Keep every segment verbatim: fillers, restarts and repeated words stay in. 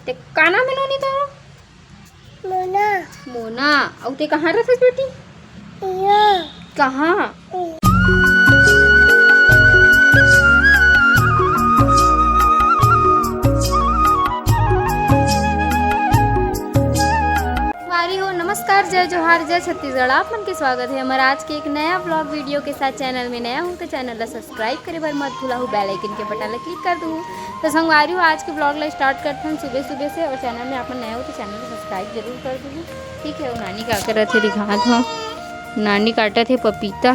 ते का नाम हे नोनी तोर? मोना। मोना। अउ ते कहाँ रथस बेटी? इहाँ। कहाँ? संगवारी हो, नमस्कार, जय जोहार, जय छत्तीसगढ़। आप मन के स्वागत हे हमर आज के एक नया vlog video के साथ। Channel में नया हो तो channel ला subscribe करे बर मत भूलहू, bell icon के button ला click कर दूहू। तो संगवारी हो, आज के vlog ला start करथन सुबह सुबह से, और channel में आप मन नया हो तो channel ला subscribe जरूर कर दूहू। ठीक है, वो नानी का करत हे दिखात हो, नानी काटत हे पपीता।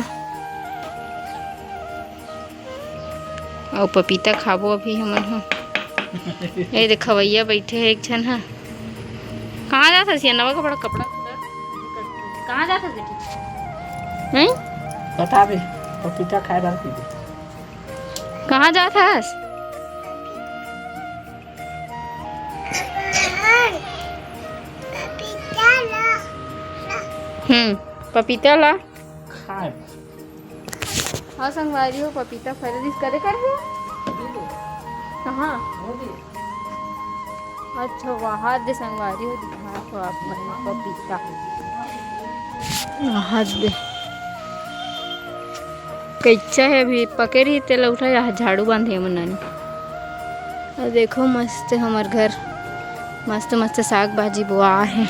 अउ पपीता खाबो अभी हमन ह। ए देख, खवैया बैठे हे एक झन ह। कहाँ जात हस ये नवा कपड़ा, कपड़ा? कहाँ जात हस बेटी? नहीं? बता दे, पपीता खाए बर दे। कहाँ जात हस? हम्म, पपीता ला खाए। हाँ संगवारी हो, पपीता फरे रिहिस, करे कर हो। कहाँ? अच्छा, वहाँ दे संगवारी हो, दिखा तो आप मन ला पपीता। वहाँ दे। कच्चा हे, अभी पके रही, तेला उठा, यहाँ झाड़ू बांधे हे मनानी। अउ देखो, मस्त हमर घर, मस्त मस्त साग भाजी बोआ हे।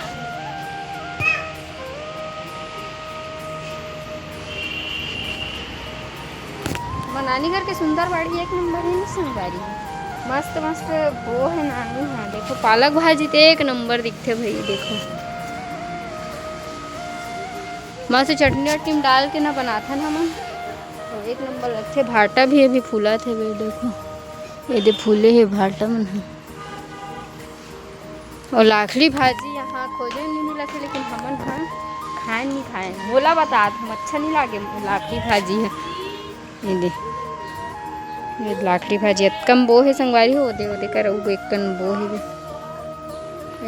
मनानी घर के सुंदर बाड़ी एक नंबर हे, नहीं संगवारी? मस्त मस्त बो हे नानी। हाँ, देखो, पालक भाजी ते एक नंबर दिखथे भाई। देखो, मस्त चटनी वटनी में डाल के ना बनाथन हमन, तो एक नंबर लगथे। भाटा भी अभी फूलत हे, देखो, ये दे फूले हे भाटा मन ह। अउ लाखड़ी भाजी यहाँ खोजे नहीं मिलत हे, लेकिन हमन ह खाए नहीं खाए। मोला बतात हम, अच्छा नहीं लागे लाखड़ी भाजी ह। ये दे, ये लाखड़ी भाजी अतकन बो हे संगवारी हो, ओदे, ओदे कर अउ एक कन बो हे।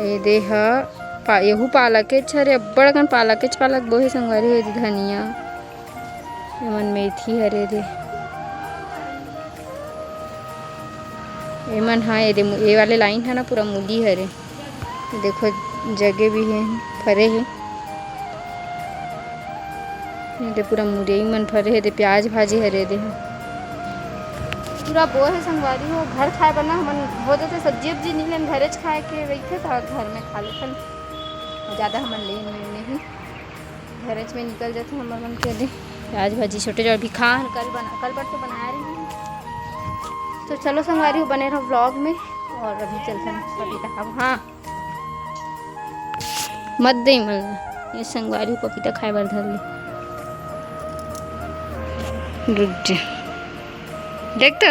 ये दे ह पा-, यहू पालकेच हरे, अब्बड़ अकन पालकेच पालक बो हे संगवारी हो। ये दे धनिया, एमन मेथी हरे दे। एमन ह, ये दे, ये वाले line ह ना पूरा मूली हरे। ये देखो, जगे भी हे, फरे हे। ये दे पूरा मुरई मन फरे हे, दे प्याज भाजी हरे दे। पूरा बो हे संगवारी हो, घर खाए बर ना हमन हो जाथे, सब्जी उब्जी नहीं लेन, घरेच खाए के रहिथे, त घर में खा लेथन। ज्यादा हमन लेन नहीं। घरेच में निकल जाथे हमर मन के दे। प्याज भाजी छोटे छोटे अभी खान कल बना, कल बर तो बनाए रही। तो चलो संगवारी हो, बने रहो vlog में, और अभी चलथन पपीता खाबो। हाँ, मत दे मन ला, ये संगवारी हो पपीता खाए बर धर ले। रुक जा, देख तो।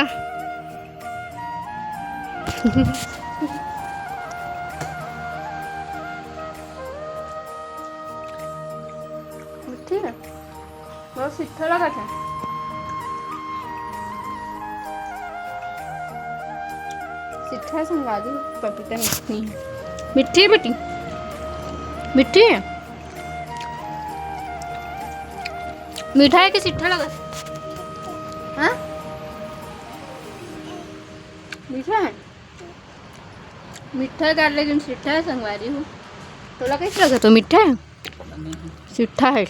ठीक है। बहुत सिट्ठा लगा था। सिट्ठा संगवारी, पपीता मीठी है। मीठी है बेटी? मीठी है? मीठा है कि सिट्ठा लगा? हाँ? मीठा है? मीठा है, लेकिन सिट्ठा है संगवारी हो। तोला कैसे लगा? तो मीठा है? सिट्ठा है।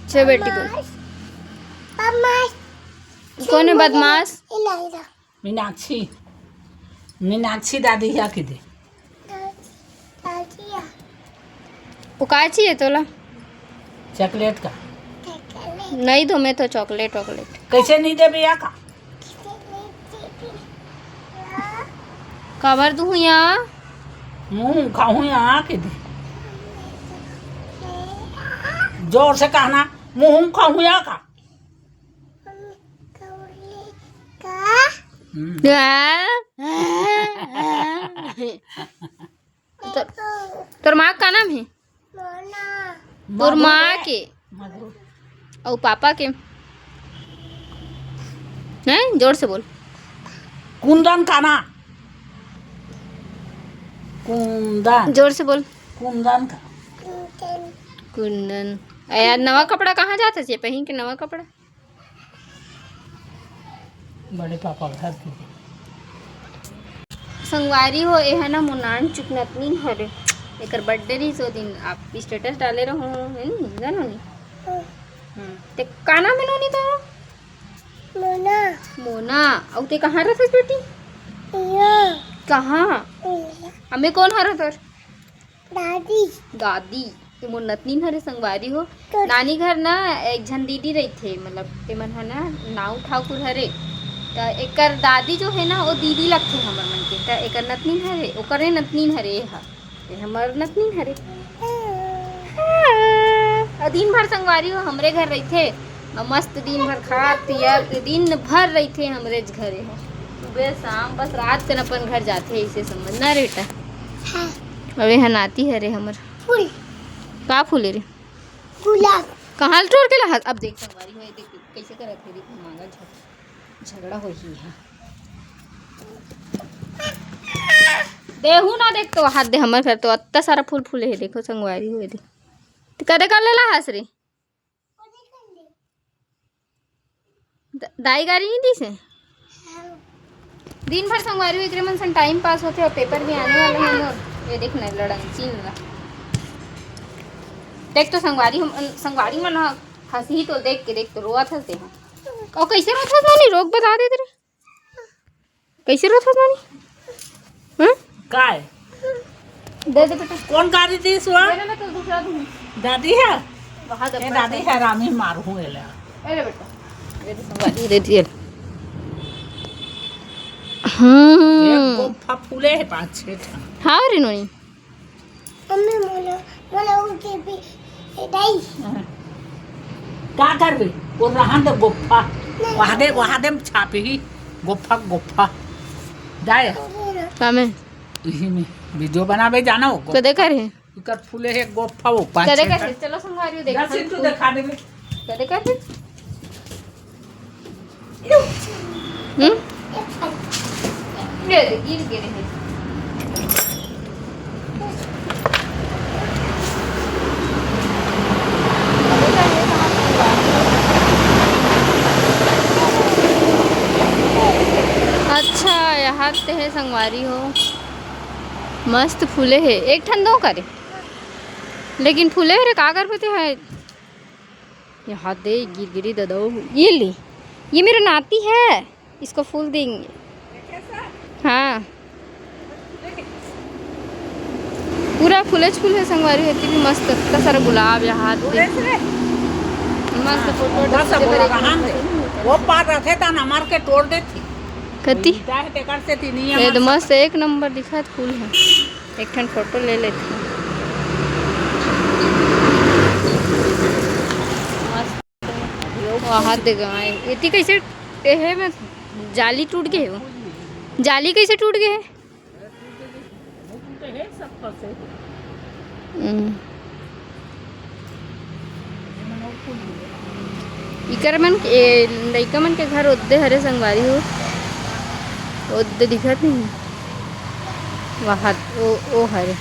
छे बेटी बोल। बदमाश। बदमाश। कौन है बदमाश? इला, इला। मीनाक्षी। मीनाक्षी दादी या के दे। दादी, दादी या। वो का चाहिए तोला? चॉकलेट का। चॉकलेट। नहीं दो, मैं तो चॉकलेट वॉकलेट। कैसे नहीं देबे या का? काबर दूहूँ या? मुँह खाहूँ या के दे। जोर से कहना, मुँह खाहूँ या का? हम्म। तोर, तोर माँ का नाम है? मोना। तोर माँ के। मधु। अउ पापा के? हैं? जोर से बोल। कुंदन का ना? कुंदन। जोर से बोल। कुंदन का। कुंदन। ए यार, नवा कपड़ा कहाँ जात हस ये पहिन के, नवा कपड़ा? बड़े पापा घर के। संगवारी हो, एहा ना मोर नानचुक नतनीन हरे, एकर birthday रहिस ओ दिन, आप status डाले रहो, है नी, जानो नी? हम्म, ते का नाम हे नोनी तोर? मोना। मोना, अउ ते कहाँ रथस बेटी? इहाँ। कहाँ? इहाँ। अमे कोन हरे तोर? दादी। दादी, ये मोर नतनीन हरे संगवारी हो। तो नानी घर ना एक झन दीदी रहिथे, मतलब तेमन ह ना नाऊ ठाकुर हरे, त एकर दादी जो हे ना, वो दीदी लगथे हमर मन के, त एकर नतनीन हरे, ओकरे नतनीन हरे ये ह, ये हमर नतनीन हरे। हाँ। अउ दिन भर संगवारी हो हमरे घर रहिथे, अउ मस्त दिन भर खात पियत दिन भर रहिथे हमरे घरे ह, सुबह शाम, बस रात कन अपन घर जाथे, ऐसे समझना रे बेटा। हाँ। अउ ये ह नाती हरे हमर। फूल। का फूल हे रे? गुलाब। कहाँ ले टोर के लाहस? अब देख संगवारी हो, ये देख कैसे करत हे, देख मांगा झग-, झगड़ा होही हा। देहू ना देख तो हाथ दे, हमर घर तो अत्ता सारा फूल फूले हे, देखो संगवारी हो, ये देख। ते कदे कर ले लाहस रे? द-, दाई गारी नहीं दीस हे? दिन भर संगवारी हो, एकरे मन सन time pass होथे अउ paper भी आने वाला हे मोर। ये देख ना, लड़न, चीन ला। देख तो संगवारी, हम, संगवारी मन ह हंसही तो देख के, देख तो रोवत हस तेहा। अउ कैसे रोवत हस नानी? रोक बता दे तेरे। कैसे रोवत हस नानी? हम्म? काय? दे दे बेटा। कोन गारी दीस वा? दे दे, मैं तो दूसरा दूंगी। दादी हे? वहाँ ए, दादी हे, रामी मारहूँ एला। ए ले बेटा, ये तो संगवारी दे दिए। हम्म। एक गोफा फूले हे पाँच छह ठन। हाँ रे नोनी। मम्मी मोला, मोला उनके भी, ए, दाई। हाँ। का करबे? वो रहन दे गोफा। नहीं। वहाँ दे, वहाँ दे छापही। गोफा, गोफा। जाए। नहीं। का में? इही में video बनाबे जाना हो। कदे कर हे? इकर फूले हे गोफा वो पाँच कदे छह कर हे? ठन। चलो संगवारी देखा। दस इंटू देखा देबे। कदे कर हे? हम्म? ये दे, गिर गिर हे। अच्छा, यहाँ ते हे संगवारी हो, मस्त फूले हे। एक ठन दो करे, लेकिन फूले हे रे, का करबे ते हे? यहाँ दे, गिर गिरी ददो। ये ली, ये मेरा नाती है, इसको फूल देंगे। हाँ, पूरा फूले फूल हे संगवारी, होती भी मस्त, इतना सारा गुलाब यहाँ दे। मस्त फोटो बस अब खींचे बर एक रहन दे। वो पार रखे था ना, मार के तोड़ देती। कती? ईटा हे, तेकर से तीन ये तो मस्त एक नंबर दिखत फूल हे। एक ठन फोटो ले लेते। मस्त। वहाँ दे गए। एती कैसे, एहे में जाली टूट गए हे वो। जाली कैसे टूट गए हे? हम्म। इकर मन, ए, लइका मन के घर ओद्दे हरे संगवारी हो, ओद्दे दिखत नहीं। वहाँ ओ, ओ हरे।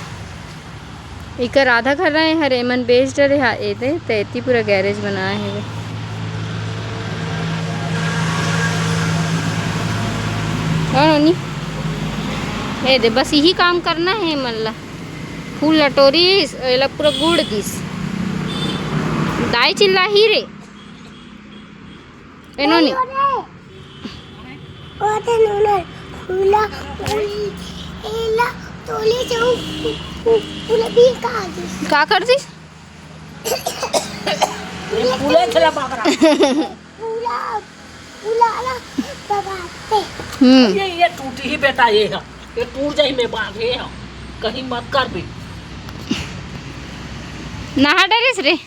इकर आधा घर रहे हरे, एमन बेच डरे हा, एदे, त एती पूरा garage बनाए हे। और ओनी? एदे, बस यही काम करना हे एमन ला। फूल ल टोरिस, एला पूरा गुड़ दिस। दाई चिल्लाही रे। एनो नी। ओते नूनर फूला फूली एला तोले जाऊ फूला भी का दिस। का कर दिस? ये फूले खेला बाकरा। फूला, फूला ला दबाते। हम्म। ये, ये टूटी ही बेटा, ये है। ये टूट जाई में बांधे है। कहीं मत कर भी। नहा डरिस रे।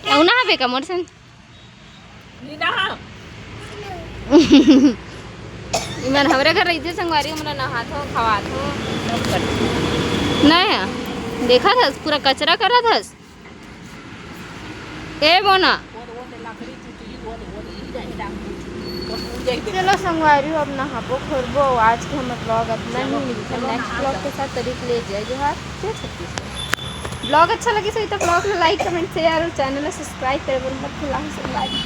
अउ नहाबे का मोर संग? नी नहा। इमन हमरे घर रहिथे संगवारी, हमन नहाथो, खवाथो, सब करथो। नहीं, देखत हस, पूरा कचरा करत हस। ए बोना। चलो संगवारी हो, अब नहाबो खोरबो। आज के हमर vlog अतना ही, मिलथे next vlog के साथ। तभी के लिए जय जोहार, जय छत्तीसगढ़। Vlog अच्छा लगिस होही त vlog ला like, comment, share और channel ला subscribe करे बर मत भुलाहू संगवारी।